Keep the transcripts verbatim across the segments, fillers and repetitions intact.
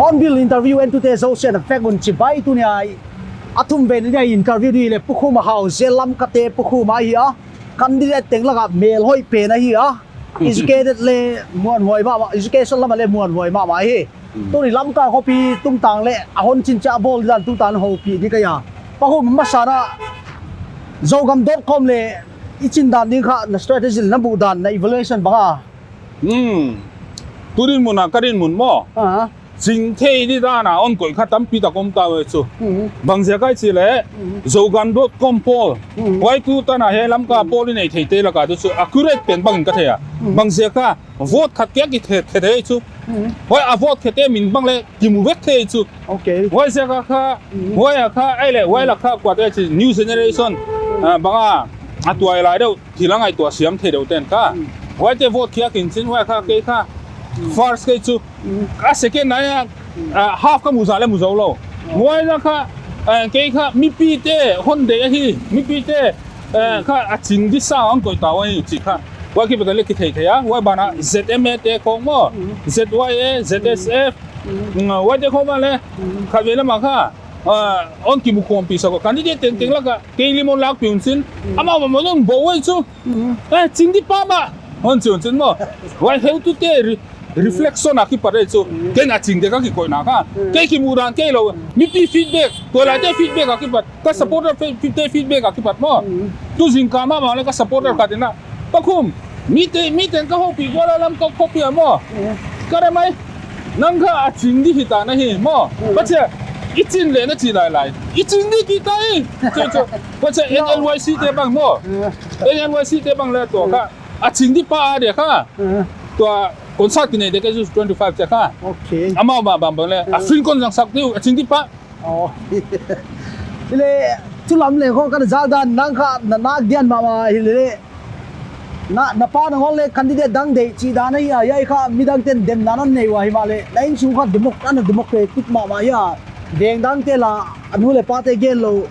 Hornbill interview entute zosia'n a vek un chibai. Tuni a thumvei ni a interview di leh Pu Khuma Hau, Lamka te Pu Khuma ahi a. Candidate teng lak ah mel hoih pen ahi a. Educated leh muanhuai mahmah, education lam ah leh muanhuai mahmah hi. Hmm. Tuni Lamka khopi tungtang leh a hon chin chiah a bawl dan tungtang houpih di ka hi a. Pa Khuma, masa in Zogam dot com leh i chin dan ding kha, na strategy, na buh dan, na evaluation bang a? Hmm. Tu dinmun a ka dinmun maw? Ah. Ching thei di dan a hon koih kha tampi tak om ta ve chu. Hmm. Bang ziak ahia chih leh, hmm, Zogam dot com poll. Hmm. Huai tu tan a hiai Lamka poll i nei theite lak a tu chu accurate pen bang in ka thei a. Hmm. Bang ziak a, vote khat kia kithe, khe thei chu. Hmm. Huai a vote khete min bang leh kimu vek thei chu. Okay. Huai ziak a kha, hmm, huai a kha, ai leh, huai lak kha kuate chi new generation, hmm, ah, bang a, a tuailai deuh, thil a ngaihtuah siam thei deuh ten kha. Hmm. Huaite vote khiak in chin, huai kha kei kha, hmm, first kei chu. Hmm. A second na, hmm, ah, half ka mu zah leh mu zou lou. Hmm. Huai na kha, eh, kei kha mipite hon deih ahi, mipite, eh, hmm, kha a ching di sa hon koih ta uhi chih kha. Huai kipat leh kithei thei a, huai ban a, hmm, Z M A te khong maw, hmm, Z Y A, Z S F, hmm, mm, huaite khong ban leh, hmm, khatvei lam a kha, ah, hon kimu khawmpih sak a, candidate tengteng lak a, kei lim hon lakpih un chin, hmm, amau mahmah hon bawl uhi chu. Hmm. Eh, ching di pa mah, hon chi un chin maw. Huai heutute re-, reflection a kipat ahi chu. Hmm. Ken a ching di ka kikoihna kha. Hmm. Kei kimuhdan kei lou. Mipi feedback, tuailaite feedback a kipat. Ka supporter fe-, te feedback a kipat maw. Hmm. Tu zingkal mahmah leh ka supporter khat in a, Pa Khum, mite, miten ka houpih gual a Lamka khopi ah maw. Hmm. Ka rem mai. Nang kha a ching di hita na hi maw. Hmm. Pache, i chin leh na chi lailai. I ching di kita hi. Chu, chu. Pache, N N Y C te bang maw. Hmm. N N Y C te bang leh tu kha. A ching di pa a dia kha. Hmm. Tua concert kinei di ka chu twenty-five te kha. Okay. Amau ba bang bang leh. A, hmm, free kon zang sak diu, a ching di pa. Oh. Hileh, chu lam leh khong ka na zak dan nang kha na nak dian mahmah hileh. Na, na pa na ngol leh candidate dang deih chih dan ahi a, hiai kha midang ten demna na nei ua himahleh. Na insung kha democ-, ana democratic mahmah hi a. Veng dangte lak a nu leh pate gen lou.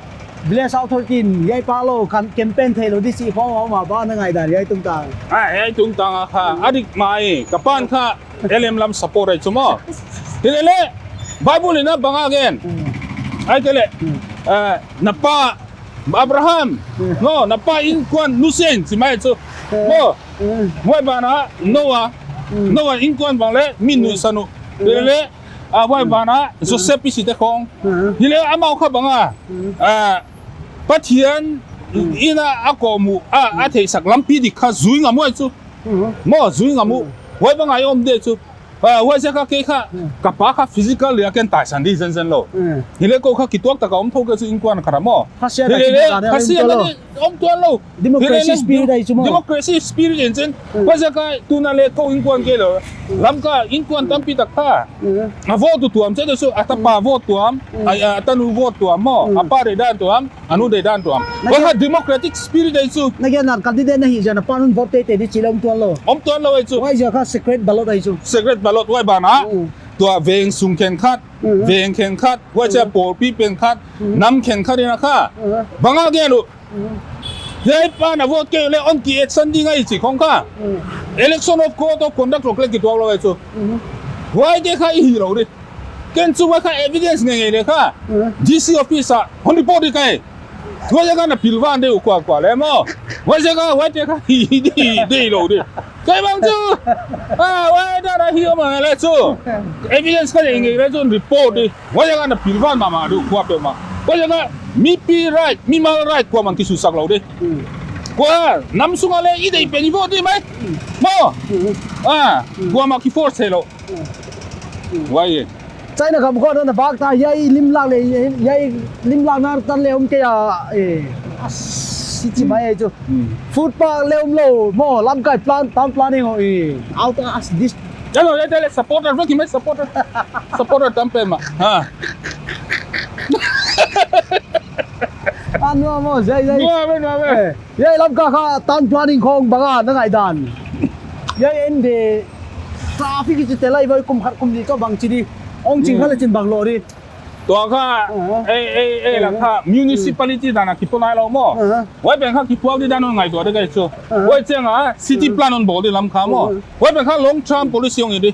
Village authority in hiai pa lou, kan campaign theilou di chih khong a om a, bang na ngaihdan hiai tungtang? Ah, hiai tungtang a kha, hmm, a dik mai, ka pa'n kha L M lam support ahi chu maw. Hilele, Bible in a bang a gen. Hmm. Ahihkeileh, hmm, eh, na pa Abraham, hmm, no, na pa innkuan nusia in chi mai chu. Hmm. Maw, hmm, huai ban a Noah, hmm, Noah innkuan bang leh mi, hmm, nuihsan uh. Hmm. Hilele, a huai ban a, hmm, Joseph i chihte khong. Hmm. Hilele amau kha bang a, hmm, ah, Pathian, hmm, in a a kawm uh a, a, hmm, theihsak lampi dik kha zui ngam uh ahi chu. Hmm. Maw, zui ngam uh. Hmm. Huai bang a i om di chu. Ah, huaiziak a kei kha, hmm, ka pa kha physical dia ken taisan di zenzen lou. Hmm. Hilele kou kha kituak tak a om thou kei chu innkuan khat a maw. Khasiat a, hilele, kituak tak a om tuan lou. Khasiat a om tuan lou. Democracy, hilele, spirit ahi chu maw. Democracy spirit in chin. Hmm. Huaiziak a tuna leh kou innkuan kei lou. Hmm. Lamka innkuan tampi tak kha. Hmm. A vote tuam chiat chu, a tapa, hmm, vote tuam, hmm, a, a tanu vote tuam maw. Hmm. A pa deihdan tuam, a nu deihdan tuam. Na gen, huai kha democratic spirit ahi chu. Na gen dan candidate na hih ziak a na pa'n vote teitei di chih leh om tuan lou. Om tuan lou ahi chu. Huaiziak kha secret ballot ahi chu. Secret ballot huai ban a. Hmm. Tua veng sung khenkhat, hmm, veng khenkhat, huaiziak, hmm, pawlpi khenkhat, hmm, nam khenkhat in a kha. Hmm. Bang a gen uh. Hmm. Hiai pa'n a vote kei leh hon ki action ding ahi chih khong kha. Hmm. Election of code of conduct lak leh kituak lou ahi chu. Hmm. Huaite kha i hih lou di. Ken chu huai kha evidence ngeingei leh kha. Hmm. D C office a hon report di kei. Huaiziak a na pilvang di uh kuakua leh maw. Huaiziak a huaite kha hih di, di lou di. Kei bang chu. Ah, huai dan a hih om a leh chu. Evidence kha ngeingei leh chu report di. Huaiziak a na pilvang mahmah di uh kuapeuhmah. Huaiziak a mipi right, mimal right kuamah'n kisutsak lou di. Hmm. Ua, nam sunga le i deih pen i vote di mai. Maw. Ah, kuamah ki force thei lou. Wai. China gam khawng na vak ta, hiai limlak le, hiai limlak na tan le om kei a, eh, a si chi mai chu. Footpath le om lou, maw, lamkai plan, town planning o, eh, out as this. Hello, le, le, supporter, vaki mai supporter. Supporter tam pen mah. Ha. Anua maw, zai, zai. Nua ve, nua ve. Eh, hiai lamka kha town planning khawng bang a na ngaihdan. Hiai en de traffic i chi te lai vai kum khat kum nih ka bang chi di. Ong ching kha le chin bang lou di. Tua kha, eh, eh, eh, la kha municipality dan a kipua nai lou maw. Huai pen kha kipua di dan hon ngaihtuah di ka hi chu. Huai chiang a city plan hon bawl di lam kha maw. Huai pen kha long term policy hong hi di.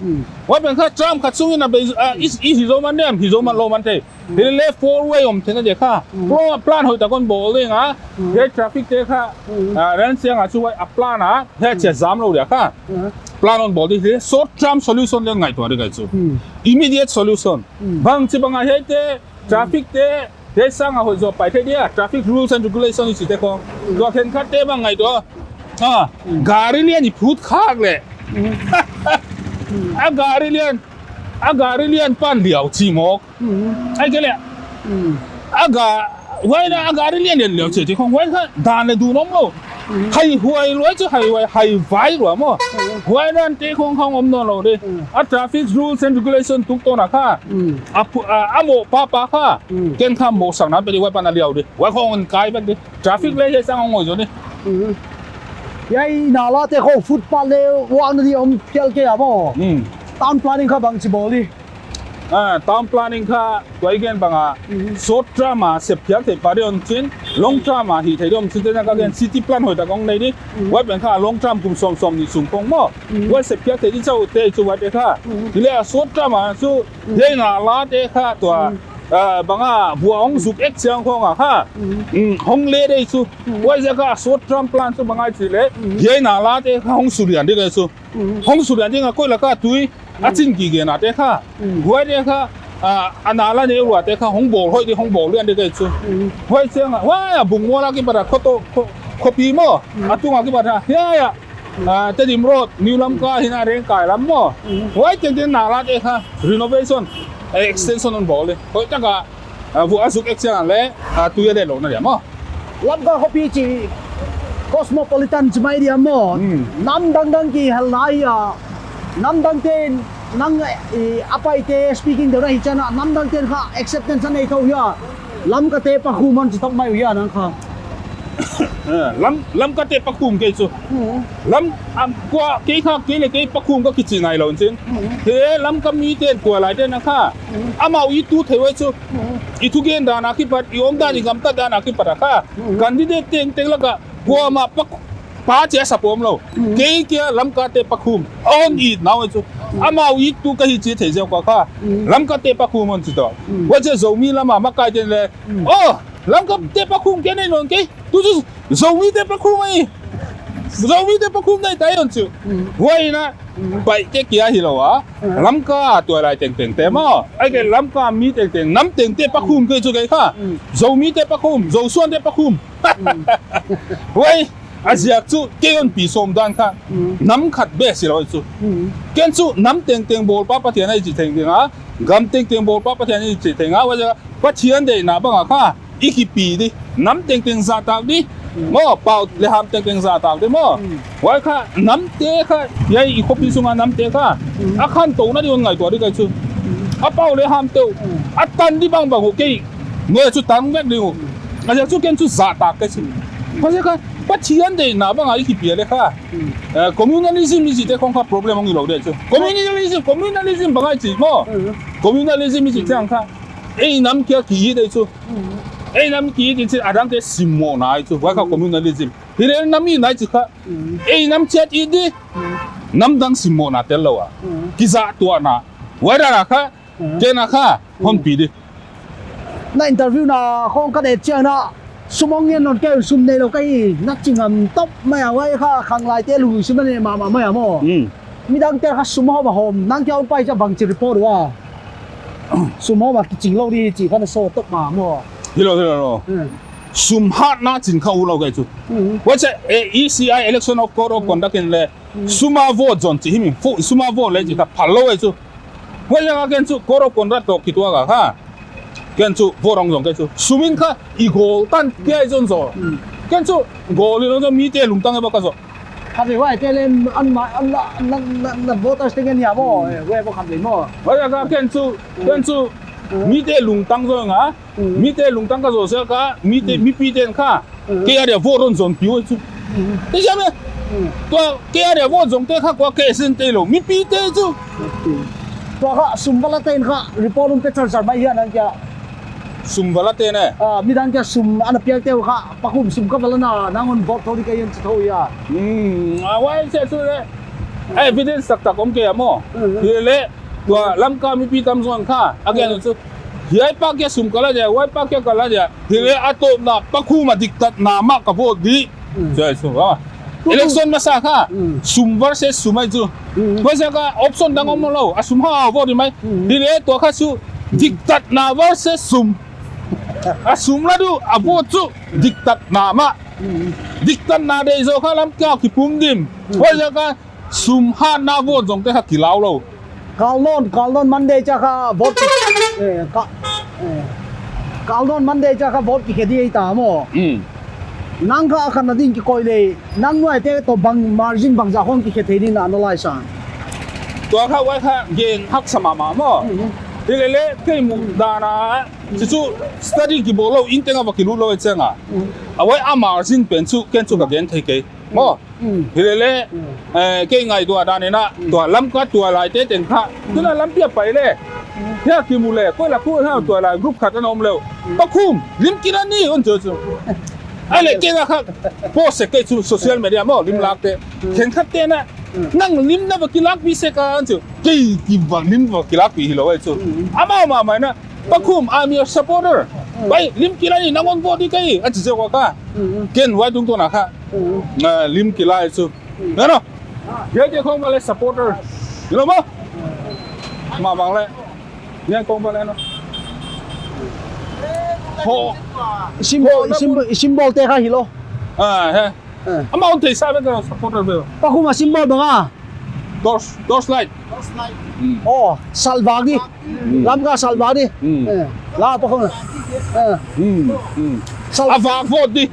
Huai pen kha term khat sung in a bei, ah, i, i hi zou man diam, hi zou man lou man thei. Hi le four way om thei na di kha. Plan, plan hoihtak hon bawl ding a. Hiai traffic te kha, ah, ran chiang a chu huai a plan a, hiai chia zam lou di kha. Plan hon bawl di hi, short term solution le ngaihtuah di ka hi chu. Immediate solution. Bangchi bang a hiaite, traffic te, hiai sang a hoih zaw pai thei dia, traffic rules and regulation i chi te khawng. Tua khenkhat te bang ngaihtuah. Ah, gari lian i phut khak le. A gari lian, a gari lian pan liau chi mawk. Ai ke le. A ga, huai na a gari lian lian liau chi chi khawng. Huai kha dan le dun om lou. Hai huai lua chu hai huai, hai vai lua maw. Huai dan te khawng khawng om nawn lou di. A traffic rules and regulation tuk tawn a kha. A pu-, a, a mawh pahpah kha. Ken kha mawhsakna pe di huai pan a liau di. Huai khawng hon kai bek di. Traffic le hiai sang hong hoih zaw di. Hiai nala te khawng footpath le uang di om phial kei a maw. Town planning kha bangchi bawl di. Ah, town planning kha tua i gen bang a, short term a sep phial thei pah di om chin, long term a hih thei di om chin, te na ka gen city plan hoihtak hong nei di. Huai pen kha long term kum sawm sawm nih sung khawng maw. Huai sep phial thei di chauh te chu huai te kha. Hi le a short term a chu, hiai nala te kha tua, ah, bang a, vua hong zuk ek chiang khawng a kha. Hong le di chu. Huai ziak a short term plan chu bang a chi le, hiai nala te kha hong sulian di ka hi chu. Hong sulian ding a koih lak a tui a chin kigen a te kha. Huai te kha, a, a nala neu lua te kha hong bawl hoih di, hong bawl lian di ka hi chu. Huai chiang a, huai a bung mual a kipat a khoto, kho, khopi maw. A tung a kipat a, hiai a. A, Tedim Road, New Lamka hi na Rengkai lam maw. Huai tengteng nala te kha renovation, eh, extension hon bawl di. Hoihtak a, a, vua a zuk ek chiang a le, a, tui a let louhna dia maw. Lamka khopi chi cosmopolitan chi mai dia maw. Nam dangdang kihel lai a. Nam dang te nang, eh, a paite speaking deuh na hi chiang a. Nam dang te kha acceptance a nei thou hia. Lamka te pakhum hon chi thak mai uh hia nang kha. Eh, lam, Lamka te pakhum kei chu. Lam, am, kua, kei kha, kei le kei pakhum ka kichi nai lou chin. He, Lamka mi ten tua lai te na kha. Amau i tu thei huai chu. I thugen dan a kipat, i omdan i gamtat dan a kipat a kha. Candidate tengteng lak a, kuamah pak, pa chia sa pom lou. Kei kia Lamka te pakhum. Hon it nau chu. Amau i tu ka hi chi thei ziau ka kha. Lamka te pakhum hon chi tou. Huai chu Zomi lam a makai ten le. Oh, Lamka te pakhum kia nei nawn kei. Tu chu Zomi te pakhum ai. Zomi te pakhum nei tai hon chu. Huai na. Pai te kia hi lou a. Lamka tuailai tengteng te maw. Ai ke Lamka mi tengteng, nam tengte pakhum kei chu kei kha. Zomi te pakhum, Zosuan te pakhum. Huai, a ziak chu kei hon pi sawm dan kha. Nam khat bek si lou chu. Ken chu nam tengteng bawlpa Pathian ahi chi thei ding a. Gam tengteng bawlpa Pathian ahi chi thei a. Huai ziak a Pathian deihna bang a kha. I kipi di, nam tengteng zahtak di. Maw, pau le ham tengteng zahtak di maw. Huai kha, nam te kha, hiai i khopi sunga nam te kha. A khantouna di hon ngaihtuah di ka hi chu. A pau le ham te uh. A tan di bangbang uh kei. Nuai chu tang vek di uh. A ziak chu ken chu zahtak ka hi chu. Huai ziak kha, Pathian deihna bang a i kipi le kha. Eh, communalism i chi te khawng kha problem hong hi lou di chu. Communalism, communalism bang a i chi maw. Communalism i chi chiang kha. Ei nam kia ki it ei chu. Ei nam ki it in chin a dang te simmohna ei chu. Huai kha communalism. Hi le nam i nai chu kha. Ei nam chiat it di. Nam dang simmohna tel lou a. Kizahtuahna. Huai dan a kha. Ken a kha. Hon pi di. Na interview na khawng ka et chiang na. Sum hong ngen nawn kei, sum nei lou ka hi, na chi ngam top mai a, huai kha khanglai te lui sum nei mahmah mai a maw. Midang te kha sum hawm a hawm, nang kia hong pai cha bangchi report ua. Sum hawm a kiching lou di chi kha na so top ma maw. Hi lou, hi lou, hi lou. Sum hatna chin kha u lou kei chu. Mm. Huaiziak, eh, E C I election of code of conduct in le, mm, sum a vote zon chi hi mi, fu-, sum a vote le chi kha phal lou kei chu. Huaiziak a ken chu code of conduct toh kituak a kha. Ken chu vote hong zong kei chu. Sum in kha i gol tan kia i zon zaw. Mm. Ken chu gol i zon zaw, mite lungtang e bak a zaw. Kha ve huai te le an ma, an la, an la, an la, an la voters te ngen ya mo, mm, eh, huai bo kha ve mo. Huaiziak a ken chu, mm, ken chu, mm, mite lungtang zaw nga. Mm. Mite lungtang ka zoh ziak a, mite, mm, mipite'n kha, mm, kei a dia vote hon zon piu chu. Mm. Te ziak me? Mm. Tua kei a dia vote zong te kha kua kei sin te lou, mipite chu. Okay. Tua kha sum vala te'n kha report um pe char char mai hia nang kia. Sum vala te'n e? Ah, midang kia sum ana piak te uh kha, Pakhum sum ka vala na, nang hon vote thou di ka yen chu thou hia. Hmm, a huai se chu le. Evidence taktak om kei a mo. Mm. Hi le, tua Lamka mipi tamzaw in kha, a gen chu. Hiai pa kia sum ka la dia, huai pa kia ka la dia. Hi le a tawpna Pakhum a diktatna mah ka vote di. Mm. Chu, chu, ah. Tu, tu. Election masa kha, mm, sum versus sum ahi chu. Mm. Huaiziak a option dang om lou, a sum hah a vote di mai. Mm. Hi le tua kha chu, diktatna versus sum. A sum la di uh, a vote chu, diktatna mah. Mm. Diktatna deih zaw kha Lamka kipum dim. Mm. Huaiziak a, sum hatna vote zong te kha kilau lou. Kal nawn, kal nawn Monday chiang kha vote ki, eh, ka, eh, kal nawn Monday chiang kha vote kikhe di ei ta mo. Mm. Nang kha a khanna ding kikoih le, nang nuai te toh bang margin bangzah khong kikhe thei ding na analyse a. Tua kha huai kha gen haksa mahmah mo. Mm. Hi le le, kei muh dan a, chu chu study kibawl lou, in teng a va kilut lou ei chiang a. Mm. A huai a margin pen chu, ken chu ka gen thei kei. Mo. Mm. Hi le le, mm, eh, kei ngaihtuah dan in a, mm, tua Lamka tuailai te teng kha. Mm. Tuna lampi a pai le. Mm. Hia kimu le, koi la khu hia, mm, tuailai group khat ana om leu. Mm. Pakhum, lim kila ni, hon chu chu. Ai le, kei la kha, post se kei chu social media mo, lim lak te. Mm. Khenkhat te'n a, mm, nang lim na va kilakpih sek a, hon chu. Kei ki va lim va kilakpih hilou ei chu. Mm. Amau mah mai na, Pakhum, I'm your supporter. Mm. Bai, lim kila ni nang hon vote di kei, a chi ziak a kha. Mm. Ken huai tungtawn a kha. Mm. Ah, lim kila ei chu. Mm. Na no. Hiai te khong bang le supporter. Hilou mo? Mm. Mah bang le. Hiai khong bang le no. Ho. Symbol, ho, na symbol, symbol te kha hilou. Ah, he. Eh. Amau theihsa ve ka supporter ve. Pakhum a symbol bang a. Torch, torch light. Torch light. Mm. Oh, salvak di. Mm. Lamka salvak di. Mm. Eh, la Pakhum. Eh. Mm, mm. Sal- A vak vote di.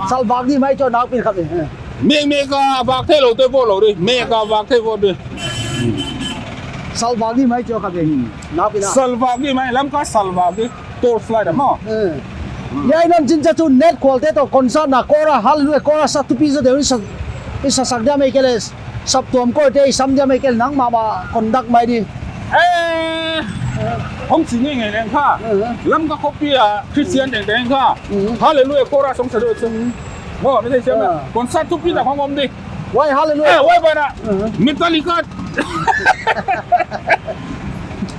Salvak di mai chu nakpi khat di. Eh. Mek mek a vak theilou te vote lou di. Mek a vak thei vote di. Salvak di mai chu khat di. Mm. Nakpi na. Salvak di mai, Lamka salvak di. Torch light a mo. Eh. Mm. Hiai lam chin chiang chu net khual te toh concert na kora hal lua kora sa thupi zaw deuh in sa, in sa sak diam ei kei le, saptuam kor te i sam diam ei kei le nang mahmah conduct mai di. Eh, hong chi ngeingei leng kha. Eh. Lamka khopi a Christian tengteng kha. Mm. Hallelujah kora song sa deuh chu. Mm. Mo, na thei siam na. Ah. Concert thupi tak hong om di. Why hallelujah? Eh, why ba na? Uh-huh. Metallica.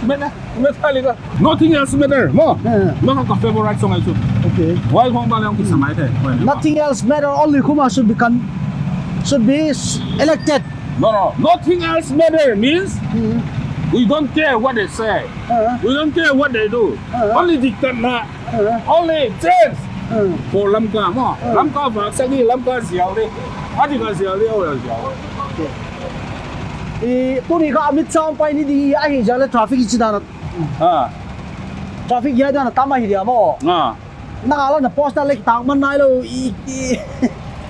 Meta-, Metallica. Nothing else matter. Mo. Uh-huh. Mo ka favorite song ahi chu. Okay. Why hong ba le hong kisa mai the? Why? Nothing else matter. Only Khuma should be con-, should be s-, elected. No, no. Nothing else matter means, uh-huh, we don't care what they say. Uh-huh. We don't care what they do. Uh-huh. Only diktatna. Uh. Only change. Uh. For Lamka mo. Uh. Lamka vak sak di, Lamka ziau di. A di ka ziau di, au ziau. I, tuni kha Amit Shah pai ni di ahi ziak le traffic i chi dan a. Ah. Traffic i dan a tam ahi dia mo. Ah. Na ka la na post na le tak man nai lou i, i.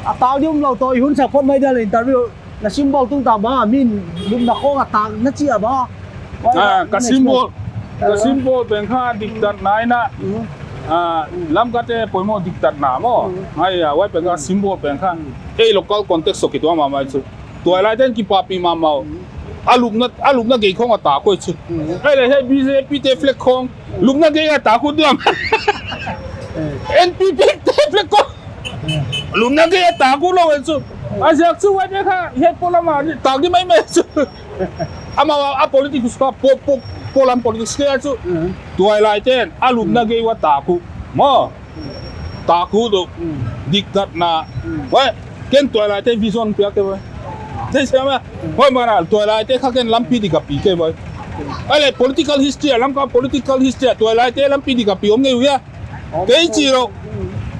A tak di um lou toh i hun sak phot mai dia le interview. Na symbol tungtang bang a, min lupna khong a tak na chi a bang a. Ah, ka symbol, ka symbol pen kha diktatna ahi na. Mm. Ah, Lamka te poimoh diktatna mo. Mm. Ai, ah, huai pen kha symbol pen kha. Mm. Ei local context toh kituak mahmah chu. Tuailai te'n kipapi mahmah. Mm. A lupna, a lupna gei khong a tak uh chu. Mm. Ai le hiai B J P te flag khong. Lupna gei a tak uh diam. Eh. N P P te flag khong. Lupna gei a tak uh lou ei chu. A ziak chu huai te kha, hiai polam a tak di maimai chu. Amau a politics kha, po, po, polam politics kha chu. Mm. Tuailai te'n, a lupna gei ua tak uh. Mo. Tak uh tu. Mm. Diktatna. Mm. Huai, ken tuailai te vision piak te huai. Te siam a. Mm. Huai mah na, tuailai te kha ken lampi di ka pi kei huai. Ai le political history, Lamka political history, tuailai te lampi di ka pi om ngei uh hia. Kei chi lou.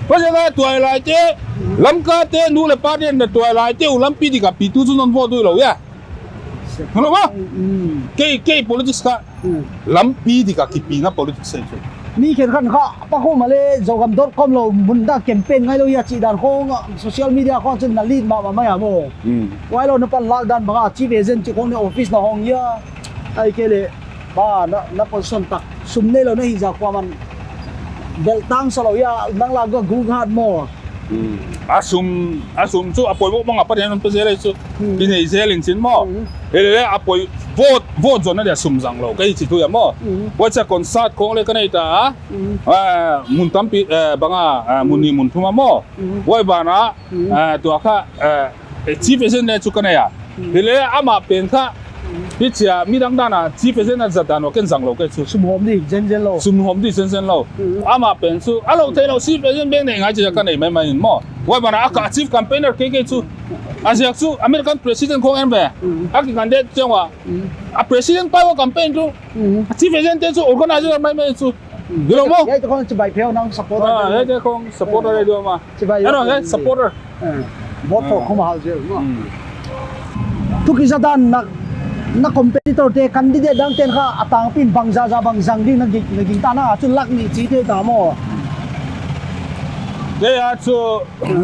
Huaiziak a tuailaite, Lamka te nu leh pa ten na tuailaite uh lampi dik a pi tu chu non vote uh lou hia. Hello ma? Mm. Kei, kei politics kha Mm. lampi dik a kipina politics ahi chu. Mi khenkhat kha, pakhawm a leh, Zogam dot com lou, mun dak campaign ngai lou hia chih dan khong, social media khong chun na lead mahmah mai a maw. Mm. Huai lou na panlak dan bang a, chief agent chih khong na office na hong hia. Ahihkeileh, ba, na, na position tak. Sum neilou na hih ziak kuaman belh tang sa lou hia, nang la guk hat maw. Hmm. A sum, a sum chu a poimoh bang a pa di'n hon pe zel ahi chu. Hmm. I nei zel in chin maw. Hmm. Hilele a poi vote, vote zonna dia sum zang lou. Kei chi tu hia maw. Hmm. Huai chia concert khong leh ka nei ta. Hmm. Ah, mun tampi, eh, bang a, ah, mun nih mun thum a maw. Hmm. Huai ban ah, Hmm. ah, tua kha, eh, eh, chief agent leh chu ka nei a. Hmm. Hilele amah pen kha, Hichia midang dan a chief agent a zat dan uh ken zang lou kei chu. Sum hawm di zenzen lou. Sum hawm di zenzen lou. Mm. Amah pen chu a lou theilou chief agent bek nei ngai chia ka nei maimai in maw. Huai ban ah a ka chief campaigner kei kei chu. A ziak chu American president khong en ve. Mm. A kicandidate chiang ua. Mm. A president pa ua campaign chu. Mm. A chief agent te chu organizer maimai chu. Mm. Gilo maw? Hiaite khong chibai phei uh nang supporter. Ah, hiaite khong supporter ahi diam maw. Chibai. Ano, eh, supporter. Eh, vote for khong hal zel maw. Hmm. Tu kizat dan na, na competitor te candidate dang ten kha a tangpi in bangzah zah bang zang ding na ging, na gingta na chu lak nih chi thei ta maw. Kei a chu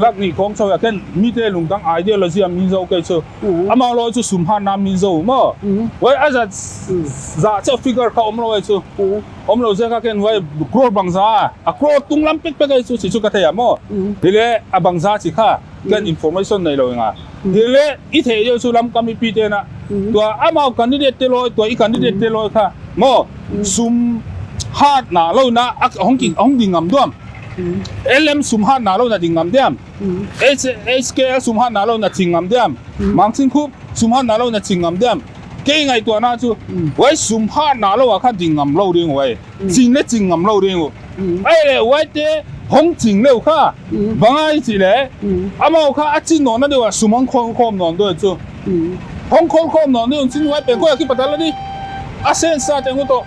lak nih khong chauh a ken mite lungtang ideology a mi zou kei chu. Hmm. Amau lou chu sum hatna mi zou maw. Hmm. Huai a zat Hmm. zah chauh figure kha om lou chu. Hmm. Om lou ziak a ken huai crore bangzah, a crore tunglam pekpek ahi chu, chi chu ka thei a maw. Mm. Hilele a bangzah chi kha, ken Mm. information neilou ing a. Mm. Hilele i theih uh chu Lamka mipi te'n a. Mm. Tua amau candidate te loi, tua i candidate Mm. te loi kha. Maw, Mm. sum hatna lou na, a hong ki, Mm. hong ding ngam diam. Mm. L M sum hatna lou na ding ngam diam. Mm. H, H K L sum hatna lou na ching ngam diam. Mm. Mangchinkhup sum hatna lou na ching ngam diam. Kei ngaihtuahna chu, Mm. huai sum hatna lou a kha ding ngam lou ding uh ahi. Mm. Ching leh ching ngam lou ding uh. Mm. Ahihleh huaite hong ching leh uh kha, Mm. bang ahia chih leh, Mm. amau kha a chin nawn na deuh a sum hong khol khawm nawn deuh chu. Mm. Hong khol khawm nawn deuh chin huai pen khoi a kipat a la di. A sensa teng uh toh.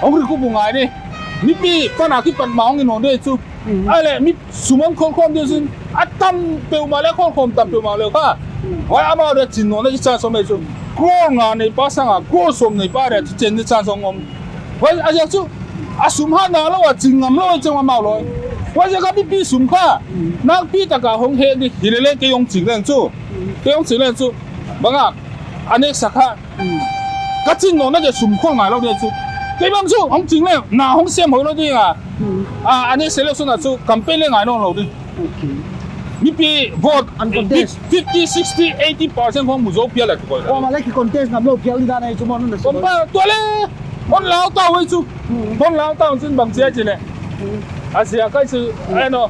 Hong ri kup uh ngai di. Mipi pan a kipat mah hong hi nawn deuh chu. Mm. Ahihleh mi sum hong khol khawm deuh chin a tam peuhmah leh khol khawm tam peuhmah leh kha. Mm. Huai amau dia chin nawn na chance om ei chu. Crore nga nei pa sang a, crore sawm nei pa dia chin chance om. Huai a ziak chu, a sum hatna lou a ching ngam lou chang amau loi. Huai ziak a mipi sum kha. Mm. Nakpi tak a hong heh di hilele kei hong ching leng chu. Mm. Kei hong ching leng chu. Bang a, a next a kha. Mm. Ka chin nawn na dia sum khol ngai lou dia chu. Kei bang chu, hong ching leng, na hong sem hoih lou ding a. Mm. A, a next election a chu, campaign leng ngai nawn lou di. Okay. Mipi vote, Uncontest. fifty, sixty, eighty percent khong mu zou phial a kikoi. Oh, ma leh ki contest ngam lou phial di dan ahi chu maw na. Kom pa, tua leh, hon lau ta uh ei chu. Mm. Hon lau ta uh chin bang chia chih leh. Mm. A ziak ahi chu, Mm. ai no.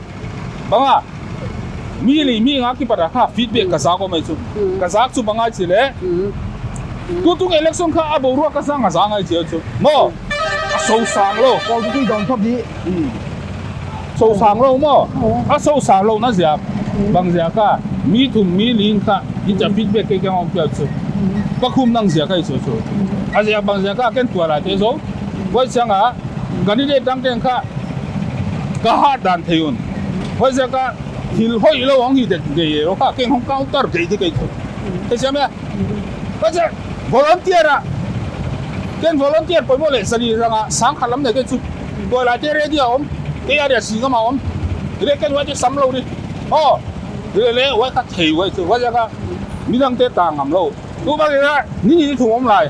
Bang a. Mi li mi nga kipat a kha feedback ka zak om ei chu. Mm. Ka zak chu bang ahia chih leh. Mm. Mm. Tutung election kha a boruak ka zang a zang ahi chi chu. Maw. Mm. A sosang lou. Pawl tu tui dawn thop di. Mm. Sosang lou maw. Oh. A sosang lou na ziak. Mm. Bang ziak a. Mi thum mi li kha. Hichia Mm. feedback kei kiang om phial chu. Mm. Pakhum nang ziak ahi chu chu. Mm. A ziak bang ziak a ken tuailaite zou. Huai chiang a. Candidate dang teng kha. Ka hat dan thei un. Huai ziak a. Thil hoihlou hong hi dek ngei lou kha, ken hong counter kei di kei chu. Thei siam hia? Ka chia volunteer a. Ken volunteer poimoh leh sali rang a sang khat lam nei kei chu. Tuailaite ready a om. Kei a dia si ngam a om. Hilele ken huaite sam lou di. Oh. Hilele huai kha thei huai chu. Huai ziak a midangte ta ngam lou. Tu bang ira, ni ni thum om lai.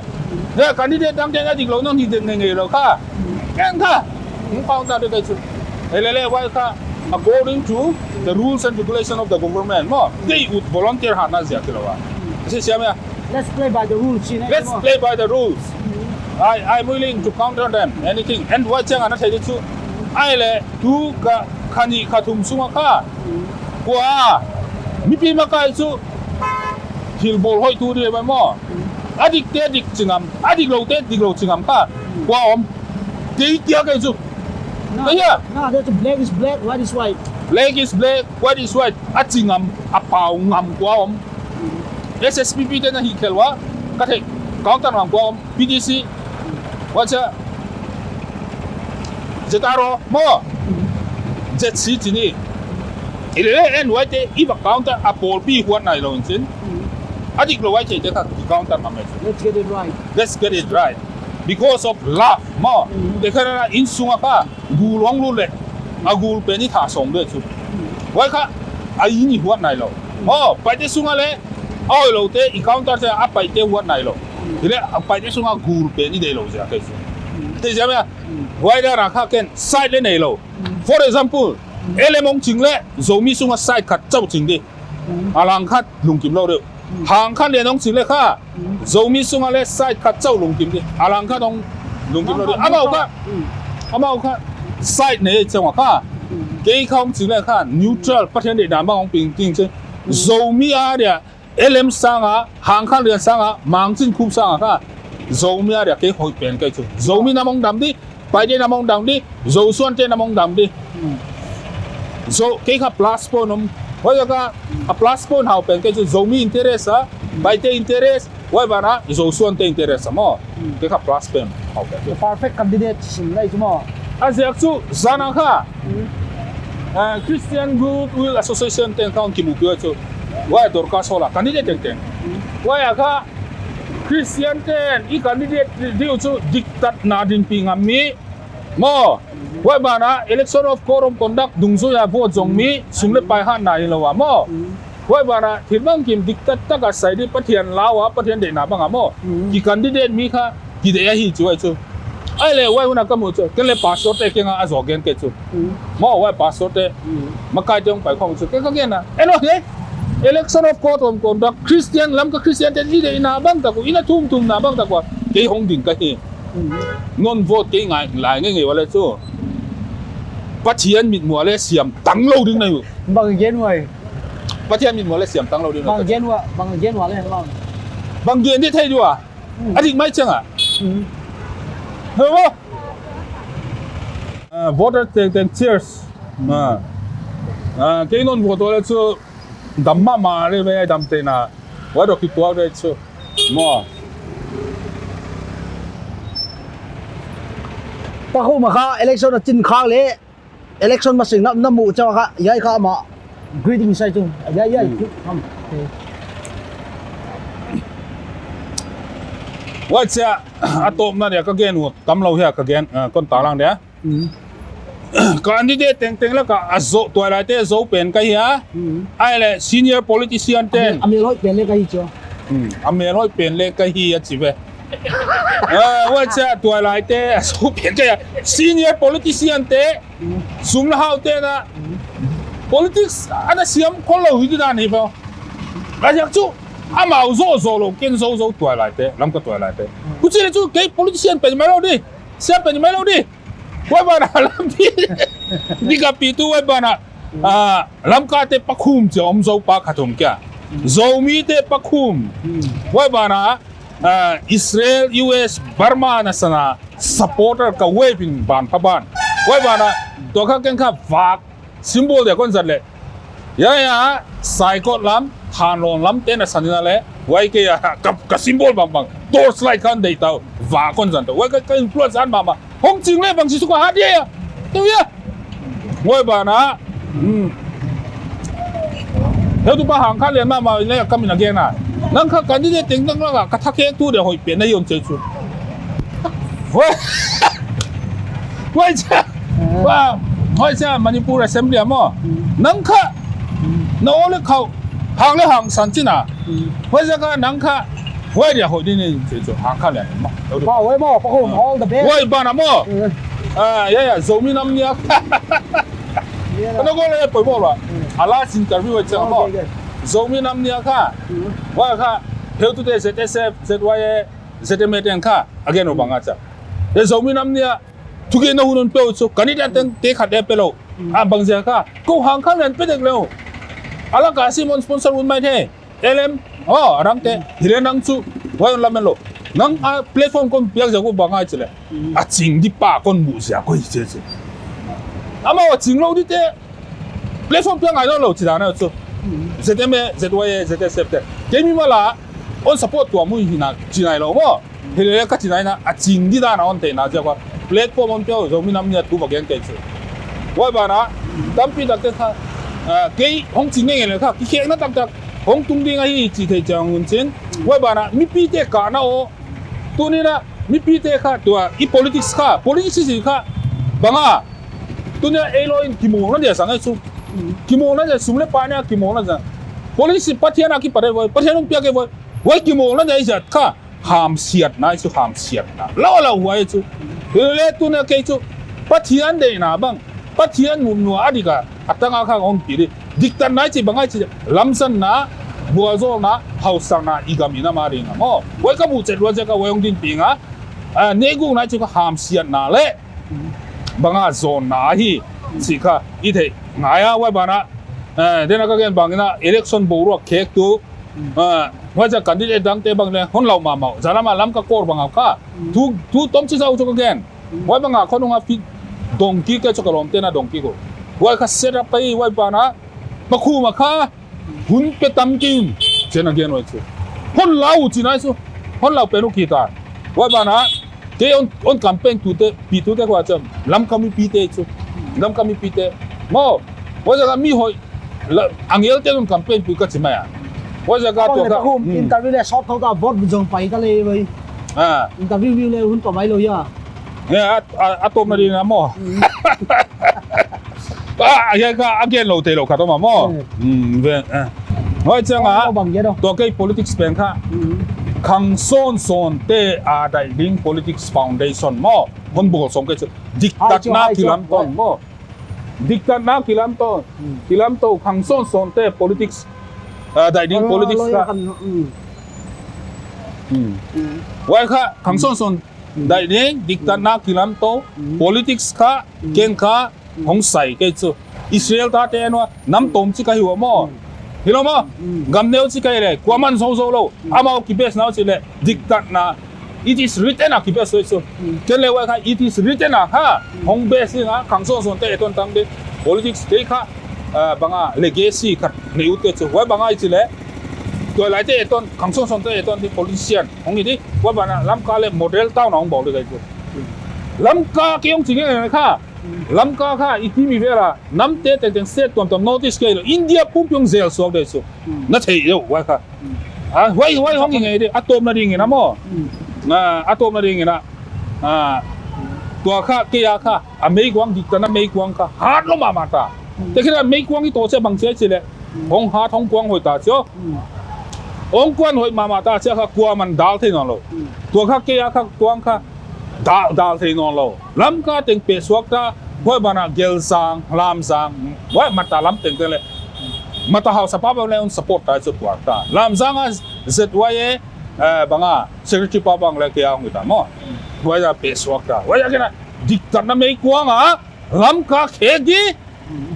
He, candidate dang teng a diklou nang hi dek ngei ngei lou kha. Ken kha. Hong pau ta de kai chu. Hilele huai kha, according to the rules and regulation of the government, maw. Kei ut volunteer hatna ziak hilou a. Si siam hia? Let's play by the rules, si ne, Let's maw. play by the rules. I, I'm willing to counter them, anything. And huai chiang a na thei di chu. Ahihleh, tu kha, kha nih kha thum sung a kha. Kua, mipi makai chu. Thil bawl hoih tu di mai maw. A dikte dik chi ngam, a dikloute diklou chi ngam kha. Kua om. Kei kia kei chu. No, Kei hia? no, that's black is black, white is white. Black is black, white is white. A chi ngam, a pau ngam kua om. S S P P te na hi khel ua. Ka thei, counter ngam kua om. P T C, huai chia, Z R O, maw. Z C chi ni. Hilele en huaite i va counter a, pawlpi huat nailou in chin. Mm. A diklou huaite te kha counter mahmah chu. Let's get it right. Let's get it right. Because of love, maw. Mm. Te kha na insunga kha gul hong lut le, a gul pen i thah sawm ve chu. Mm. Huai kha a inn i huat nailou. Mm. Maw, Paite sunga le, a hoihlou te i counter te a Paite huat nailou. Mm. Hilele a Paite sunga gul pen i deih lou ziak ahi chu. Mm. Te ziak a, Mm. huai dan a kha ken side le neilou. Mm. For example, Mm. L M hong ching le, Zomi sunga side khat chauh ching di. Mm. A lang khat lungkim lou deuh. Mm. Hangkhanlian hong ching le kha, Mm. Zomi sunga le side khat chauh lungkim di. A lang khat hong lungkim lou deuh. Lang khat Amau kha, chauh. Mm. amau kha side nei chauh kha. Mm. Kei kha hong ching le kha, neutral, Pathian deihna bang hong piang ding chih. Mm. Zomi a dia, L M sanga, Hangkhanlian sanga, Mangchinkhup sanga kha, Zomi a dia kei hoih pen ka hi chu. Zomi nam hong dam di, Paite nam hong dam di, Zosuante nam hong dam di. Hmm. Zo, kei kha plus point om, huai kha a plus point hau pen ka hi chu, Zomi interest a, Paite interest, huai banah Zosuante interest a maw. Hmm. Kei kha plus point hau pen. The perfect candidate sim lai chu maw. A ziak chu, zan a kha, Hmm. ah, Christian Goodwill Association te'n kha hong kimuhpih uh chu. Huai dorkar sawla, candidate tengteng. Hmm. Huai a kha, Christian te'n i candidate di uh chu diktatna dinpih ngam mi. Maw, huai banah election of code of conduct dungzui a vote zong mi, sum le pai hatna hilou a maw. Hmm. Huai banah thil bangkim diktat taka sai di Pathian lau a, Pathian deihna bang a maw. Hmm. Ki candidate mi kha, kideih ahi chu huai chu. Ahihleh huai hun a ka muh chu, ken le pastor te kianga a zaw gen kei chu. Mm. Maw huai pastor te, Mm. makai te hong pai khong chu, ken ka gen a. Eno he, election of code of conduct, Christian, Lamka Christian te i deihna bang tak uh, i na thumthumna bang tak uh, kei hong ding ka hi. Mm. Non vote kei ngai, lai ngeingei ua le chu. Pathian mitmuh a le siam tang lou ding na hi uh. Bang gen uai. Pathian mitmuh a le siam tang lou ding na hi uh. Bang gen ua, bang gen ua le, bang. Bang gen di thei di ua. Mm. A dik mai chiang a. Mm. Hello? Ah, voter tengteng cheers. Ah. Ah, kei non vote le chu dam mahmah le ve dam te na. Huai toh kituak le chu. Maw. Pakhuma kha election a chin khak le. Election masang na, na muh chauh kha, hiai kha ama greeting sai chu. Hiai, hiai, Hmm. chu, ham. Okay. Huai chia, a tawpna dia ka gen uh, tam lou hia ka gen, ah, kon ta lang dia. Hmm. Candidate tengteng laka a zo, tuailaite zo pen ka hi a. Hmm. Ahihleh senior politician te'n. A mel, a mel hoih pen le ka hi chu. Hmm. A mel hoih pen le ka hi a chi ve. Ah, huai chia tuailaite a zo pen ka hi a. Senior politician te, Sum le hau te na, politics ana siam khol lou hi di dan hi ve. A ziak chu, amau zo zo lou, ken zo zo tuailaite, Lamka tuailaite. Huchi le chu, kei politician pen mai lou di, siam pen mai lou di. Huai banah lampi, di ka pi tu huai banah, ah, Lamka te pakhum chia om zo pa khat om kia. Zomi te pakhum. Huai banah, ah, Israel, U S, Burma na sana supporter ka wave in ban pha ban. Huai banah, tua kha ken kha vak symbol dia kon zat le. Ya, ya, Saikot lam, Thanlon lam te na san ina le. Huai kei a, ka, ka symbol bangbang. Torch light kha deih ta uh, vak kon zat ta uh. Huai ka, ka influence mahmah. Hong ching le bang si su ka hat ye ya. Tu ya. Huai banah. Hmm. Heutupa Hangkhanlian mahmah le ka min a gen a. Nang kha candidate tengteng laka ka thakhek tu dia hoih pen na hi om chih chu. Huai. Huai chia. Huai, huai chia Manipur Assembly a maw. Nang kha. Na aw le khau. Hang le hang san chin a. Huai ziak a nang kha. Huai dia hoih di ni chih chu Hangkhanlian maw. Pa, huai maw, Pakhum, Ah. all the best. Huai banah maw. Eh. Ah, ya, ya, Zomi nam nia. Ya. Kana ko le poi maw la. Mm. A last interview huai chia maw. Okay, okay. Zomi nam nia kha. Mm. Huai kha, heutute Z S F, Z Y A, Z M A te'n kha. Again, o bang a chia. E Zomi nam nia, thugenna hun hon pe uh chu. Candidate tengte khat le pe lou. Mm. Ah, bang ziak kha. Kou Hangkhanlian pe dek lou. A laka sim hon sponsor un mai the. L M, oh, a dangte, hilele nang chu, huai hon lamen lou. Nang a platform kon piak ziak uh bang ahia chih le. Mm. A ching di pa kon muh ziak uh hi chih chih. Amau a ching lou di te, platform piak ngai lou lou chih dan ahi chu. Mm. Z M A, Z Y A, Z S F te. Kei mi mala, hon support tuam uh hi na, chi nai lou maw. Hilele ka chi nai na, a ching di dan a hon theihna ziak ua. Platform hon piak uh, Zomi nam nia thu va gen kei chu. Huai banah, tampi takte kha, Ah, kei hong chi ngeingei leh kha, kikhekna taktak hong tung ding ahi chih theih chiang un chin. Huai banah mipite kahna aw. Tuni'n a mipite kha tua i politics kha, politics i chih kha bang a. Tuni'n a ei lou in kimawlna dia sang ei chu. Kimawlna dia sum leh pai na kimawlna dia. Politics Pathian a kipat ei voi, Pathian hon piak ei voi. Huai kimawlna dia i zat kha. Hamsiatna ei chu, hamsiatna. Lau lau huai chu. Hilele tuni'n a kei chu Pathian deihna bang, Pathian mumnua a dik a, a tang a kha hon pi di. Diktatna ei chih bang ei chih, lamzanna, vualzawlna, hausakna, i gam i nam a ding a maw. Huai ka buhchet lua ziak a huai hong dinpih ing a. Ah, neigukna ei chu kha hamsiatna leh bang a zawnna ahi chih kha i theih ngai a, huai banah. Eh, tuni'n a ka gen bang in a election boruak khek tu. Ah, huai ziak candidate dangte bang leh hon lau mahmah. Zan lam a Lamka kor bang a kha. Tu, tu tom chi zau chu ka gen. Huai bang a khonung a fit dongki kei chu ka lawmte'n a dongki ko. Huai kha set up ei, huai banah. Pakhum a kha. Hun pe tam kei un. Chi'n a gen huai chu. Hon lau chihna ei chu. Hon lau pen uh kei ta. Huai banah. Kei hon, hon campaign tute, pi tute kha chu. Lamka mipite chu. Lamka mipite. Maw. Huai ziak a mi hoih. La, angelte hon campaign pui ka chi mai a. Huai ziak a tua kha. Pakhum, hmm, interview leh sawt thou ta vote zong pai ta leh vai. Ah. Interview view leh hun pa mai lou ia. Ya, a, a, a tawpna ding a maw. Hmm. Ah, a gen kha, a gen lou te lou kha tawm a maw. Hmm. Hmm, ve, eh. Huai chiang a, oh, bang gen lou. Tua kei politics pen kha. Hmm. Khang sawnsawnte a daih ding politics foundation maw. Hon bawl sawm kei chu. Diktatna kilamtou maw. Diktatna kilamtou. Hmm. Kilamtou khang sawnsawnte politics. Ah, daih ding politics kha. Hmm. Hmm. Hmm. Huai kha, khang sawnsawn. Daih ding, diktatna kilamtou, politics kha, ken kha, hong sai kei chu. Israel tate nua, nam tawm chi ka hi ua maw. Hilou maw, gam neu chi ka hi leh, kuaman zou zou lou, amau ki base na uh chih leh, diktatna. It is written a ki base uh chu. Ken leh huai kha, it is written a kha, hong base ing a, khang sawnsawnte etton tang ding. Politics te kha, ah, bang a, legacy khat nei ut kei chu. Huai bang a i chih leh, tuailaite etton, khang sawnsawnte etton ding politician. Hong hi di, huai banah Lamka leh model town a hong bawl di ka hi chu. Lamka kei hong chi ngeingei kha. Lamka kha i ti mi vel a. Namte tengteng state tuamtuam North East kei lou. India pumpi hong zel suak di chu. Na theih lou, huai kha. Ah, huai, huai hong hi ngei di. A tawpna ding in a maw. Ah, a tawpna ding in a. Ah, tua kha, kei a kha. A meikuang diktatna meikuang kha. Hat lou mahmah ta. Tekhin a meikuang i toh chiah bang chi a chih leh. Hong hat hong kuang hoih ta chia. Hong kuang hoih mahmah ta chia kha kuaman dal thei nawn lou. Tua kha kei a kha kuang kha dal, dal thei nawn lou. Lamka teng pehsuak ta, huai banah Gelzang, Lamzang, huai Mata lam tengteng leh. Mata hausapa bang leh hon support ta chu tuak ta. Lamzang a Z Y A, eh, bang a, secretary pa bang leh kei a hong hi ta maw. Huai a pehsuak ta. Huai a kei na, diktatna meikuang a, Lamka khek di,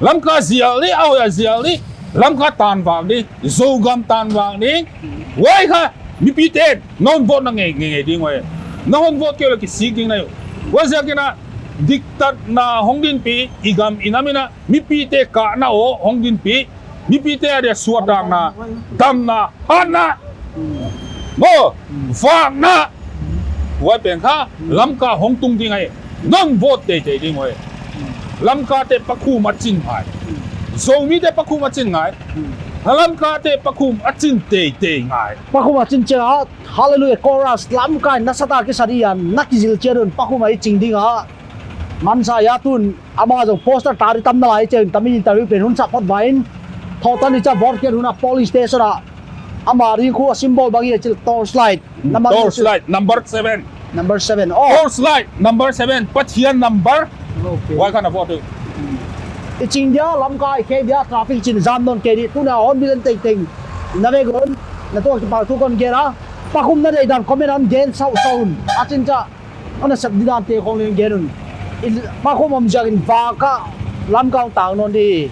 Lamka zial di, a hoih a zial di, Lamka tanvak di, Zogam tanvak di. Huai kha, mipite, na hon vote na ngeingei ding huai. Na hon vote kei leh kisik ding na hi uh. Huai ziak in a, diktatna hong dinpih, i gam i nam in a, mipite kahna aw hong dinpih, mipite a dia suahtakna, damna, hatna. Maw, vakna. Huai pen kha, Lamka hong tung ding ahi. Na hon vote teitei ding uh ahi. Lamkate Pakhum a chin ngai. Zomite Pakhum a chin ngai. Lamkate Pakhum a chin teitei ngai. Pakhum a chin chiang a, Hallelujah chorus, Lamka in nasat a kisa di a, na kizil chiat un, Pakhum a i ching ding a. Mansa ia tun, ama zong poster ta di tam nalai chiang, tami interview pen hun sa phot vai in. Thawtan i cha vote kiat hun a polling station a. Ama ding khu a symbol bang i chih torchlight. Hmm, number torchlight, number seven. Number seven. Oh. Torchlight, number seven. Pathian number. Okay. Huai kha na vote. I ching dia, Lamka i khek dia, traffic chin jam nawn kei di. Tuna hon bilen tengteng. Na vek un, na tuak kipak thu kon gen a. Pakhum na deih dan comment hon gen sau sau un. A chin cha. Ana sep di dante khong leng gen un. I Pakhum om ziak in vak a Lamka hong tang nawn di.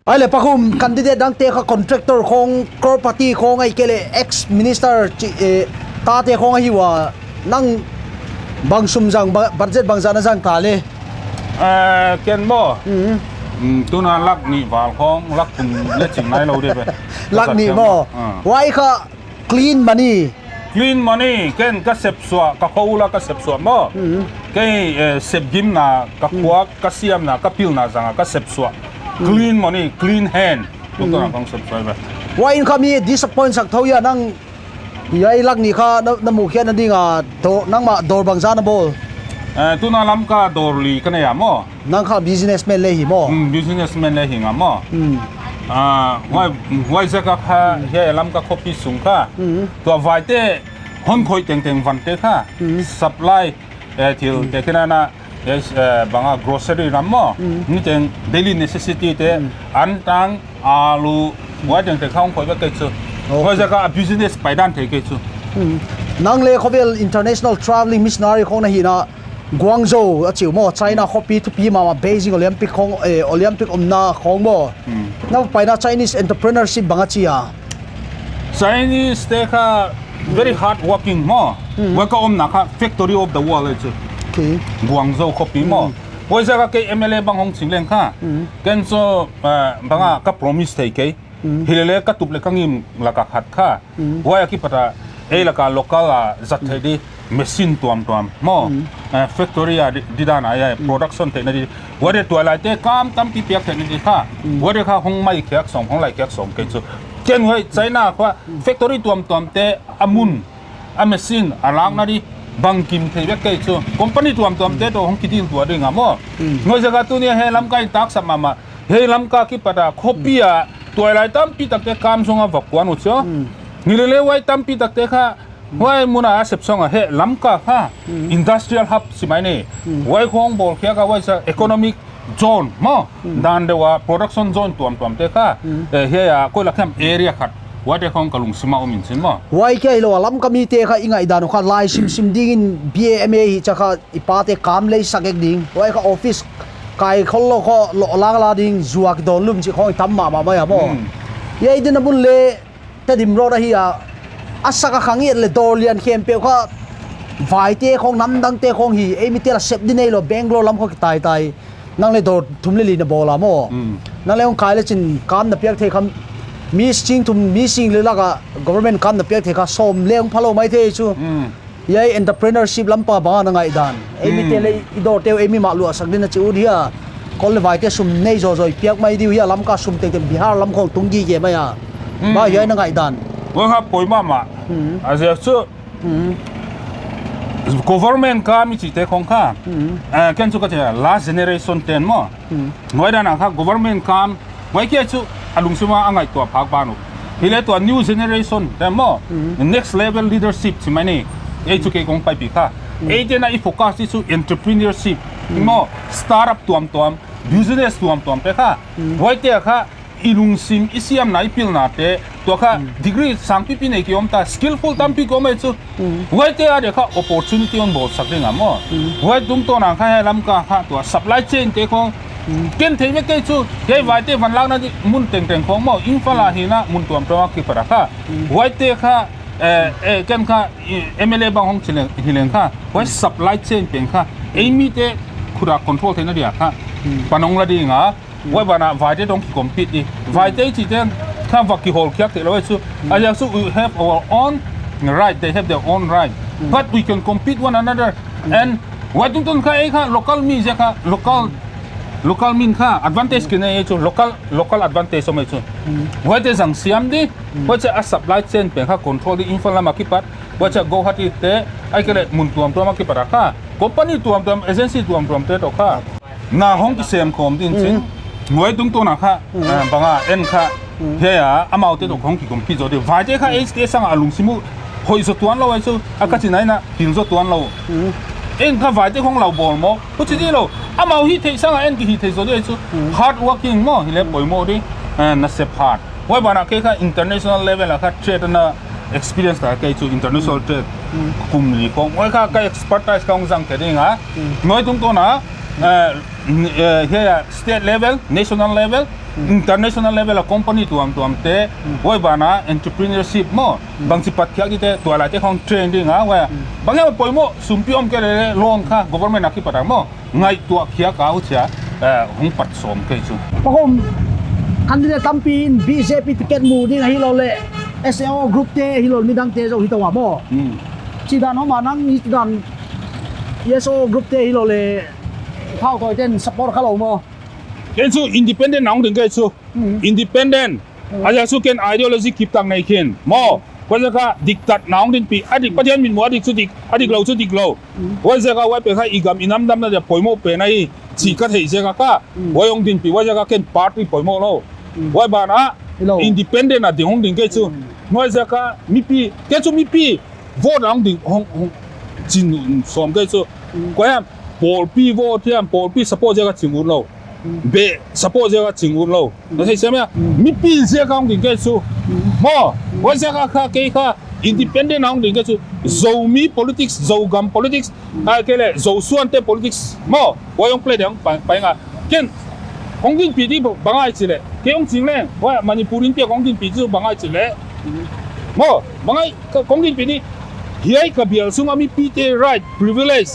Ai le Pakhum candidate dangte kha contractor khong, crorepati khong ahihkeileh ex minister chi, eh, tate khong ahi ua, nang bang sum zang, ba-, budget bangzah na zang ta le? Eh, ken maw? Mm. Mm, tuna lak nih val khong, lak thum le ching nailou di ve. Lak nih maw? Ah. Huai kha clean money. Clean money, ken ka sepsuah, ka khua ula ka sepsuah maw. Mm. Kei, eh, sepgimna, ka khuak, ka siamna, ka pilna zanga ka sepsuah. Clean money, clean hand. Tungtawn a kong subscriber. Huai in kha mi disappoint sak thou hia nang. Hiai lak nih kha na, na muh khiakna ding a, dawr, nangmah dawr bangzah na bawl? Eh, tuna Lamka dawr li ka nei a maw. Nang kha businessman le hi maw? Hmm, businessman le hi nga maw. Hmm. Ah, huai, huai ziak a kha, hiai Lamka khopi sung kha. Hmm. Tua vaite hon khoih tengteng vante kha. Hmm. Supply, eh, thil te kina na, yes, eh, banga grocery ram maw. Hmm. Niteng daily necessity te, hmm, an tang, alu, huai tengteng kha hon khoih vek kei chu. Okay. Huai ziak a business paidan thei kei chu. Hmm. Nang le khovel international traveling missionary khong na hihna, Guangzhou a chi uh maw, China, hmm, khopi thupi mahmah, Beijing Olympic khong, eh, Olympic omna khong maw. Hmm. Na paina Chinese entrepreneurship bang a chi a? Chinese te kha very, hmm, hard working maw. Hmm. Huai ka omna kha factory of the world e chu. Okay. Guangzhou khopi maw. Hmm. Huai ziak a kei M L A bang hong ching leng kha. Hmm. Ken chu, eh, banga ka promise thei kei. Hmm. Hilele ka tup le ka ngim lak a khat kha. Hmm. Huai a kipat a, ei lak a local a zat thei di machine tuamtuam maw. Hmm. Eh, factory a di, di dan a, eh, hmm, production theihna di. Huai de tuailai te kam tampi piak theihna di kha. Hmm. Huai de kha hong mai khiak sawm, hong lai khiak sawm kei chu. Ken huai China kha, hmm, factory tuamtuam te a mun, a machine, a lakna di bangkim thei vek kei chu. Company tuamtuam te toh hong kideal tuah ding a maw. Hmm. Huai ziak a tuni a hiai Lamka in tak sap mahmah. Hiai Lamka kipat a, khopi a, tuailai tampi takte kam zong a va kuan uh chu. Hmm. Hilele huai tampi takte kha, huai mun a sep sawng a hiai Lamka kha, hmm, industrial hub si mai ni. Hmm. Huai khong bawl khiak a huai sa economic zone maw. Hmm. Dan deuh a production zone tuamtuam te kha. Hmm. Eh, hiai a koih lak hiam area khat. Huai te khong ka lungsim a om in chin maw. Huai kia hilou a Lamka mite kha i ngaihdan uh kha lai simsim ding in B A M A hi chia kha i pate kam lei sak ek ding. Huai kha office kai khollou kha lo lang la ding zuak dawn lum chih khong i tam mahmah mai a maw. Hmm. Hiai din a mun le Tedim Road ahi a. A sak a khang et le dawr lian khempeuh kha vaite khong namdang te khong hi. Ei mi te la sep di neilou Bangalore lam khong kitaitai. Nang le dawr thum le li na bawl a maw. Hmm. Nang le hong kai le chin kam na piak thei kha mi sing thum mi sing li lak a government kam na piak thei kha sawm le hong phalou mai thei chu. Hmm. Hiai entrepreneurship lam pa bang a na ngaihdan. Ei mi te le i dawr te uh ei mi mah luah sak din a chi ut hia. Kol le vaite sum nei zawzaw i piak mai di uh hia Lamka sum tengteng Bihar lam khong tung gige mai a. Hmm. Bang hiai na ngaihdan. Huai kha poimoh mahmah. Hmm. A ziak chu, hmm, government kam i chih te khong kha. Hmm. Eh, ken chu ka chi a last generation ten maw. Hmm. Huai dan a kha government kam, huai kia chu a lungsim a a ngaihtuah phak ban uh. Hilele tua new generation te maw, hmm, next level leadership chi mai ni. Ei chu kei kong paipih kha. Hmm. Ei te na i focus i chu entrepreneurship, hmm, maw, startup tuamtuam, business tuamtuam te kha. Hmm. Huai te kha i lungsim i siamna i pilna te, tua kha, hmm, degree sangpipi nei ki om ta, skillful tampi ki om ei chu. Hmm. Huaite a dia kha opportunity hon bawl sak ding a maw. Hmm. Huai tungtawn a kha hiai Lamka kha tua supply chain te khong. Hmm. Ken thei vek kei chu, hiai vaite van lakna di mun tengteng khong maw, Imphal a hi na mun tuamtuam a kipat a kha. Hmm. Huaite kha, eh, eh, ken kha, eh, M L A bang hong chi leng, hi leng kha. Huai supply chain pen kha. Ei mi te khut a control theihna dia kha. Hmm. Pan hong la ding a. Hmm. Huai ban ah vaite tawh ki compete di. Vaite chih te kha va kihawlkhiak theilou chu. Hmm. A ziak chu we have our own right, they have their own right. Hmm. But we can compete one another. Hmm. And huai tungtawn kha ei kha local mi ziak kha local, hmm, local min kha advantage, hmm, ki nei chu local, local advantage om ei chu. Hmm. Huaite zang siam di. Hmm. Huai chu a supply chain pen kha control di Imphal lam a kipat. Huai chu Guwahati te, ahihkeileh mun tuamtuam a kipat a kha. Company tuamtuam, agency tuamtuam te toh kha. Na hong kisem khawm din chin. Mm. Huai tungtawn a kha, mm, eh, bang a en kha. Mm. Hiai a, amaute toh hong ki compete zaw di. Vaite kha, mm, ei te sang a lungsim uh hoih zaw tuanlou ei chu. A ka, mm, chi nai na, hil zaw tuanlou. Mm. En kha vaite khong lau bawl maw. Huchi di lou. Amau hihtheih sang a en ki hihtheih zaw di ei chu. Mm. Hard working maw, hileh, mm, poimoh di. Eh, nasep hard. Huai ban ah kei kha international level a kha trade na experience ta kei chu international, mm, trade. Mm. Kum li khong. Huai kha ka expertise ka hong zang kei ding a. Mm. Huai tungtawn a, eh, n-, eh, hiai a state level, national level, mm, international level a company tuamtuam te. Mm. Huai ban ah entrepreneurship maw. Mm. Bangchi pat khiak di te, tuailai te khong train ding a. Huai, mm, bang hiam poimoh, sumpi om kei leh loan kha, government a kipat a maw. Ngaihtuah khiak a uh chia, eh, hong pat sawm kei chu. Pakhawm, candidate tampi in B J P ticket mu ding ahilouleh, S A O group te ahilouleh midang te zong hi tou a maw. Hmm. Chidan hom a nang hi chidan S A O group te ahilouleh, phau toi ten support kha lou maw. Ken chu independent na hong ding kei chu. Mm. Independent. Mm. A ziak chu ken ideology kip tak nei khin. Maw. Huaiziak a diktatna hong ding pi. A dik Pathian mitmuh a dik chu dik, a dik lou chu dik lou. Mm. Huaiziak a huai pen kha i gam i nam damna dia poimoh pen ahi. Chih ka theih ziak a kha. Mm. Huai hong ding pi. Huaiziak a ken party poimoh lou. Mm. Huai ban ah. Hilou. Independent a ding hong ding kei chu. Mm. Huaiziak a mipi, kei chu mipi vote a hong ding hong, hong chin sawm kei chu. Mm. Koi hiam, pawlpi vote hiam, pawlpi support ziak a ching ut lou. Mm. Beh support ziak a ching ut lou. Mm. Na thei sem ya? Mm. Mipi ziak a hong ding kei chu. Mm. Maw, mm, huaiziak a kha kei kha independent a hong ding kei chu. Mm. Zomi politics, Zogam politics, mm, ahihkeileh Zosuante politics. Maw, huai hong play ding pai, pai nga. Ken, hong ding pi di bang ahia chih leh. Kei hong ching leng, huai Manipur in piak hong ding pi chu bang ahia chih leh. Mm. Maw, bang ahia Ka, kong din pini, hiai ka bial sunga mipite right, privilege.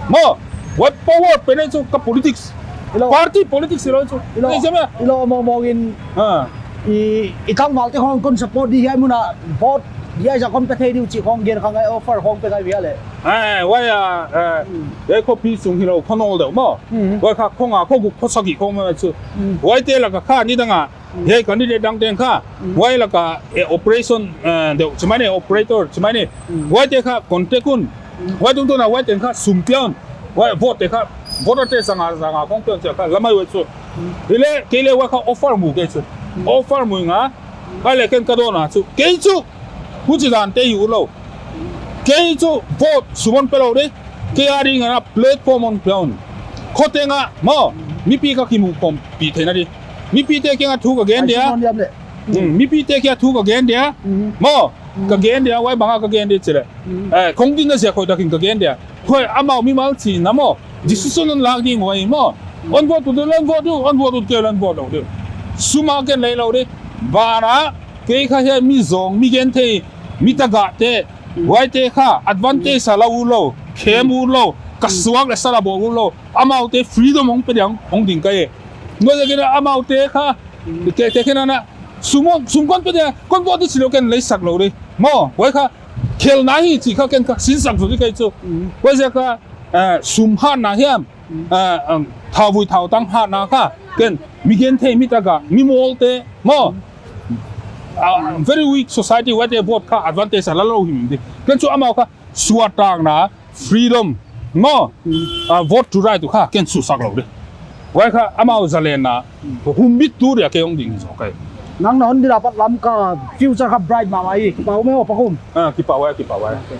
Maw, huai power pen chu ka politics. Hilou. Party politics hilou chu. Hilou. Hilou, maw, maw in. Ha. I, i tangval te khong kon support di hiai mun a vote. Hiai zah kon pe thei di uh chih khong gen kha ngai offer khong pe ngai bia leh. Eh, huai a, eh, hmm, hiai khopi sung hilou khong ol deuh maw. Hmm. Huai kha khong a, khong guk khong sagih khong maw chu. Hmm. Huaite laka kha nidang a. Hiai candidate dang teng kha, mm, huai laka, eh, operation, eh, deuh, chi mai ni operator, chi mai ni. Mm. Huaite kha contact un. Mm. Huai tungtawn a huaite kha sum pia un. Huai vote te kha, vote te sanga, sanga khong pia un chia kha, lamai huai chu. Mm. Hileh, kei leh huai kha offer mu kei chu. Mm. Offer mu nga, huai leh ken ka dawn a chu. Kei chu, huchi dan te hi ulou. Kei chu vote sum hon pe lou di. Kei a ding a platform hon pe un. Khote nga, maw, mipi ka kimuh khawm pi theihna di. Mipite kianga thu ka gen dia. Ai, Simon Liam le. Hmm, mipite kia thu ka gen dia. Hmm. Maw, hmm, ka gen dia, huai banga ka gen di chih leh. Hmm. Eh, khong dinna ziak hoihtakin ka gen dia. Huai amau mimal chihna maw. Decision hon lak ding huai maw. Hmm. Hon vote ut di, hon vote di, hon vote ut kei, hon vote lou di. Sum a ken lei lou di. Ban ah, kei kha hiai mi zong, mi genthei, mi tagahte. Hmm. Huaite kha, advantage a la ulou, khem ulou, ka suak leh sa la bawl ulou. Amaute freedom hong pe dia hong ding ka hi. Huaiziakin amaute kha, hmm, te, te khen ana, sum, sum kon pe dia, kon vote di chih lou ken lei sak lou di. Maw, huai kha, khelna hi chih kha ken kha, sinsak zaw di kei chu. Mm. Huaiziak a, eh, sum hatna hiam, mm, eh, um, thauvui thautang hatna kha, ken, mi genthei, mi tagah, mi mawlte, maw. Mm. Ah, very weak society, huaite vote kha, advantage a la lou him di. Ken chu amau kha, suahtakna, freedom, maw, mm, ah, vote to right uh kha, ken susak lou di. Huai kha, amau zalenna, mm, humbit tu dia kei hong ding zaw kei. Nang na hon di dapat lam ka future kha bright mahmah hi, kipah uh maw Pa Kum. Ah, kipah uh, kipah uh. Okay.